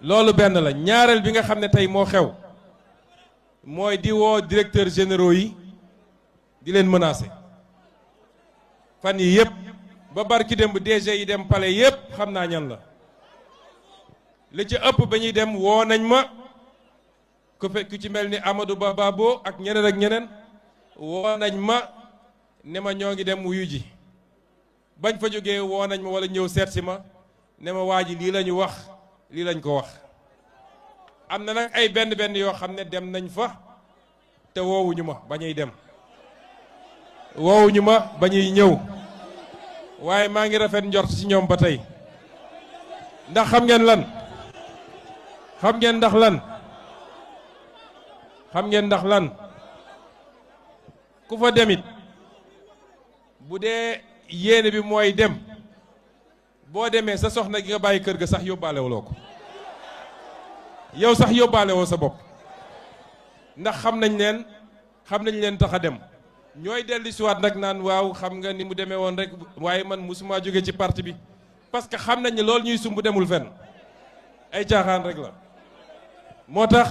loolu benn la ñaareel bi nga xam ne tey moo xew mooy di woo directeurs généraux yi di leen menacer fan yi yëpp ba barki dem bu DG yi dem palais yëpp xam naa ñan la li ci ëpp ba ñuy dem woo nañ ma ku ci mel ni Amadou Ba Babo ak ñeneen ak ñeneen woo nañ ma ne ma ñoo ngi dem wuyu ji bañ fa jógee woo nañ ma wala ñëw seet si ma ne ma waa ji lii la ñu wax lii lañ ko wax am na nag ay benn yoo xam ne dem nañ fa te woowuñu ma ba ñuy dem woowuñu ma ba ñuy ñëw waaye maa ngi rafet njort ci ñoom ba tey ndax xam ngeen lan xam ngeen ndax lan xam ngeen ndax lan ku fa demit bu dee yéene bi mooy dem boo demee sa soxna gi nga bàyyi kër ga sax yóbbaalewuloo ko yow sax yóbbaalewoo sa bopp ndax xam nañ leen tax a dem ñooy dellu si waat nag naan waaw xam nga ni mu demee woon rek waaye man musuma jóge ci parti bi parce que xam nañ ne loolu ñuy sumb demul fenn ay caaxaan rek la moo tax